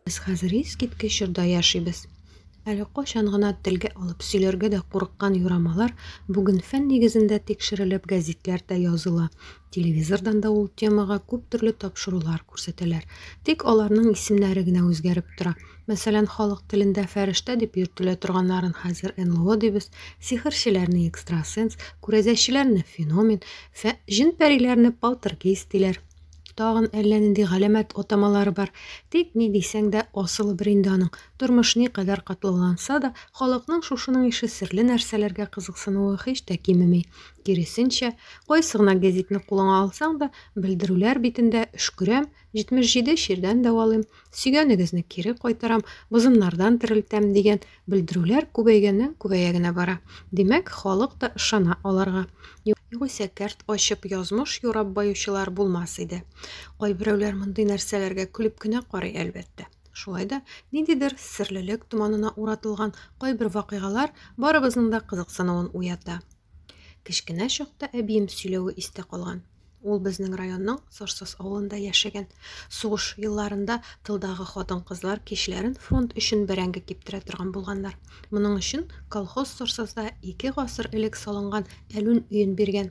Без хәзер искиткеч чорда яшибез. Әле кайчан гына телгә алып сөйләргә дә курыккан юрамалар бүген фән нигезендә тикшерелеп гәзитләрдә языла, телевизордан да ул темага күп төрле тапшырулар күрсәтәләр. Тик аларның исемнәре генә үзгәреп тора. Мәсәлән, халык телендә фәрештә дип йөртелә торганнарын хәзер НЛО дибез, сихерчеләрне экстрасенс, күрәзәчеләрне феномен, җен-пәриләрне полтергейст диләр. Тагын әллә нинди галәмәт атамалары бар. Тик ни дисәң дә, асылы бер инде аның. Тормыш никадәр катлауланса да, халыкның шушының ише серле нәрсәләргә кызыксынуы һич тә кимеми. Киресенчә, кайсы гына гәзитне кулыңа алсаң да, белдерүләр битендә өшкерәм, 77 чирдән дәвалыйм, сөйгәнегезне кире кайтарам, бозымнардан терелтәм дигән белдерүләр күбәйгәннән-күбәя генә бара. Димәк, халык та ышана аларга. Югыйсә кәрт ачып язмыш юрап баючылар булмас иде. Кайберәүләр мондый нәрсәләргә көлеп кенә карый, әлбәттә. Шулай да ниндидер серлелек томанына уратылган кайбер вакыйгалар барыбызның да кызыксынуын уята. Кечкенә чакта әбием сөйләве истә калган. Ул безнең районның Сарсаз авылында яшәгән. Сугыш елларында тылдагы хатын-кызлар кичләрен фронт өчен бәрәңге киптерә торган булганнар. Моның өчен колхоз Сарсазда ике гасыр элек салынган Әлүн өен биргән.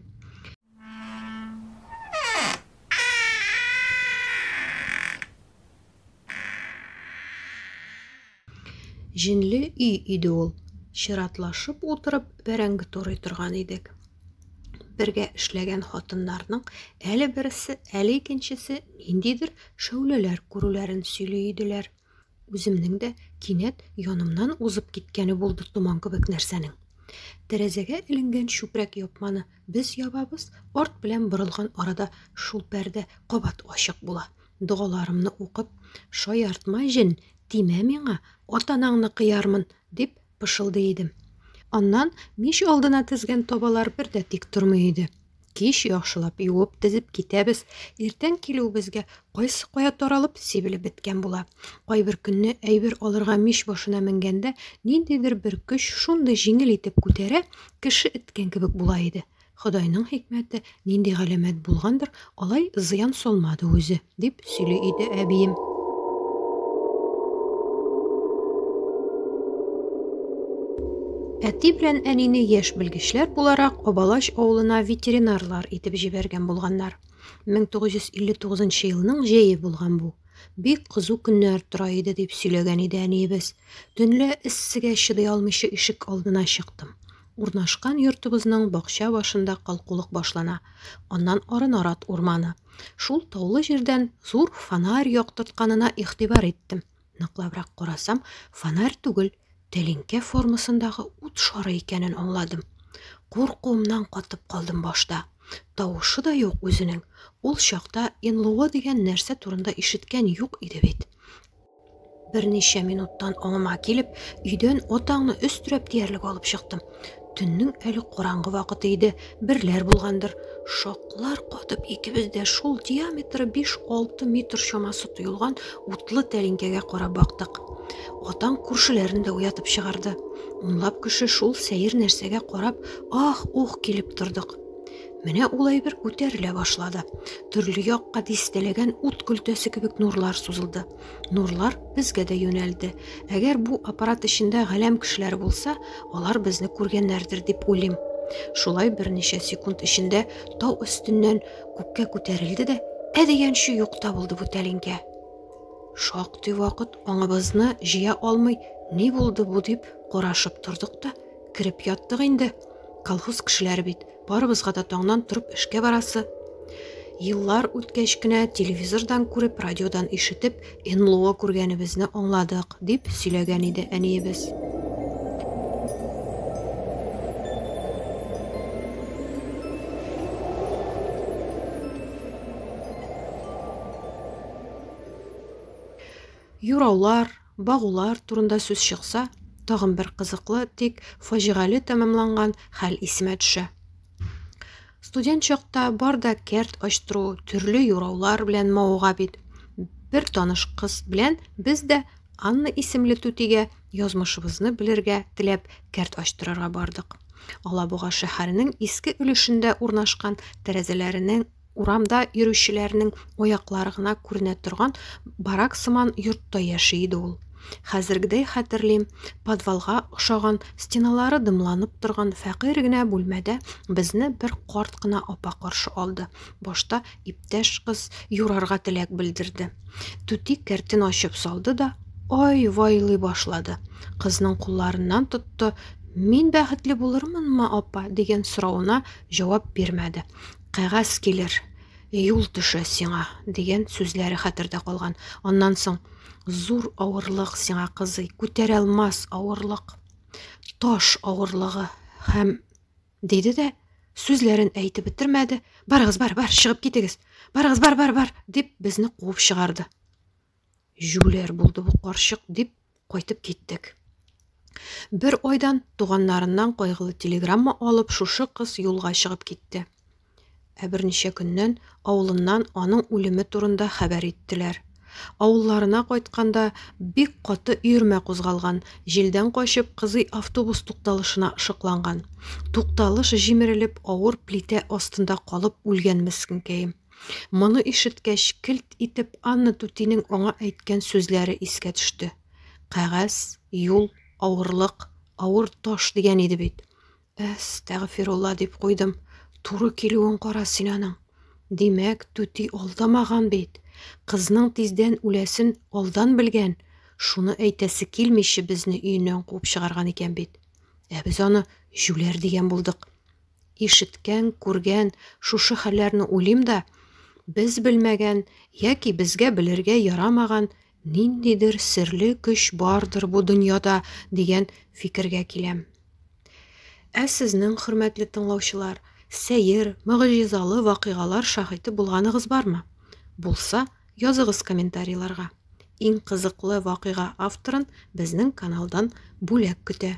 Җенле өй иде ул. Чиратлашып утырып бәрәңге турый торган идек. Бергә эшләгән хатыннарның әле берсе, әле икенчесе ниндидер шәүләләр күрүләрен сөйли иделәр. Үземнең дә кинәт янымнан узып киткәне булды томан кебек нәрсәнең. Тәрәзәгә эленгән чүпрәк япманы без ябабыз, арт белән борылган арада шул пәрдә кабат ачык була. Догаларымны укып, Шаяртма, җен, тимә миңа, ата-анаңны кыярмын, дип пышылдый идем. Аннан мич алдына тезгән табалар бер дә тик тормый иде. Кич яхшылап юып, тезеп китәбез, иртән килүебезгә кайсы кая таралып, сибелеп беткән була. Кайбер көнне әйбер алырга мич башына менгәндә ниндидер бер көч шундый җиңел итеп күтәрә, кеше эткән кебек була иде. Ходайның хикмәте, нинди галәмәт булгандыр, алай зыян салмады үзе, дип сөйли иде әбием. Әти белән әнине яшь белгечләр буларак Абалач авылына ветеринарлар итеп җибәргән булганнар. 1959 елның җәе булган бу. Бик кызу көннәр тора иде, дип сөйләгән иде әниебез. Төнлә эссегә чыдый алмыйча ишек алдына чыктым. Урнашкан йортыбызның бакча башында калкулык башлана, аннан ары нарат урманы. Шул таулы җирдән зур фонарь яктыртканына игътибар иттем. Ныклабрак карасам, фонарь түгел, тәлинкә формасындагы ут шары икәнен аңладым. Куркуымнан катып калдым башта. Тавышы да юк үзенең. Ул чакта НЛО дигән нәрсә турында ишеткән юк иде бит. Берничә минуттан аңыма килеп, өйдән атаңны өстерәп диярлек алып чыктым. Төннең әле караңгы вакыты иде, берләр булгандыр. Шаклар катып икебез дә шул диаметры 5-6 метр чамасы тоелган утлы тәлинкәгә карап бактык. Атаң күршеләрен дә уятып чыгарды. Унлап кеше шул сәер нәрсәгә карап, ах-ух килеп тордык. Менә ул әйбер күтәрелә башлады. Төрле якка дистәләгән ут көлтәсе кебек нурлар сузылды. Нурлар безгә дә юнәлде. Әгәр бу аппарат эчендә галәм кешеләре булса, алар безне күргәннәрдер дип уйлыйм. Шулай берничә секунд эчендә тау өстеннән күккә күтәрелде дә, ә дигәнче юк та булды бу тәлинкә. Шактый вакыт аңыбызны җыя алмый, ни булды бу дип карашып тордык та, кереп яттык инде. Колхоз кешеләре бит, барыбызга да таңнан торып эшкә барасы. Еллар үткәч кенә телевизордан күреп, радиодан ишетеп, НЛО күргәнебезне аңладык, дип сөйләгән иде әниебез. Юраулар, багулар турында сүз чыкса, тагын бер кызыклы, тик фаҗигале тәмамланган хәл исемә төшә. Студент чакта бар да кәрт ачтыру, төрле юраулар белән мавыга бит. Бер таныш кыз белән без дә Анна исемле түтигә язмышыбызны белергә теләп кәрт ачтырырга бардык. Алабуга шәһәренең иске өлешендә урнашкан тәрәзәләренең Урамда йөрүчеләрнең аяклары гына күренә торган барак сыман йортта яши иде ул. Хәзергедәй хәтерлим, подвалга охшаган, стеналары дымланып торган фәкыйрь генә бүлмәдә безне бер карт кына апа каршы алды. Башта иптәш кыз юрарга теләк белдерде. Түти кәртен ачып салды да, ай-вайлый башлады. Кызның кулларыннан тотты, Мин бәхетле булырмынмы, апа? дигән соравына җавап бирмәде. Кәгазь килер, юл төшә сиңа, дигән сүзләре хәтердә калган. Аннан соң, зур авырлык сиңа, кызый, күтәрә алмас авырлык. Таш авырлыгы һәм диде дә, сүзләрен әйтеп бетермәде. Барыгыз, бар, бар, чыгып китегез. Барыгыз, бар, бар, бар, дип безне куып чыгарды. Җүләр булды бу карчык, дип кайтып киттек. Бер айдан туганнарыннан кайгылы телеграмма алып, шушы кыз юлга чыгып китте. Ә берничә көннән авылыннан аның үлеме турында хәбәр иттеләр. Авылларына кайтканда бик каты өермә кузгалган, җилдән качып, кызый автобус тукталышына ышыкланган. Тукталыш җимерелеп, авыр плитә астында калып үлгән мескенкәем. Моны ишеткәч, келт итеп Анна түтинең аңа әйткән сүзләре искә төште. Кәгазь, юл, авырлык, авыр таш дигән иде бит. Әстәгъфирулла дип куйдым. Туры килүен кара син аның. Димәк, түти алдамаган бит. Кызның тиздән үләсен алдан белгән. Шуны әйтәсе килмичә безне өеннән куып чыгарган икән бит. Ә без аны җүләр дигән булдык. Ишеткән, күргән шушы хәлләрне уйлыйм да, без белмәгән яки безгә белергә ярамаган ниндидер серле көч бардыр бу дөньяда дигән фикергә киләм. Ә сезнең, хөрмәтле тыңлаучылар, сәер, могҗизалы вакыйгалар шаһиты булганыгыз бармы? Булса, языгыз комментарийларга. Иң кызыклы вакыйга авторын безнең каналдан бүләк көтә.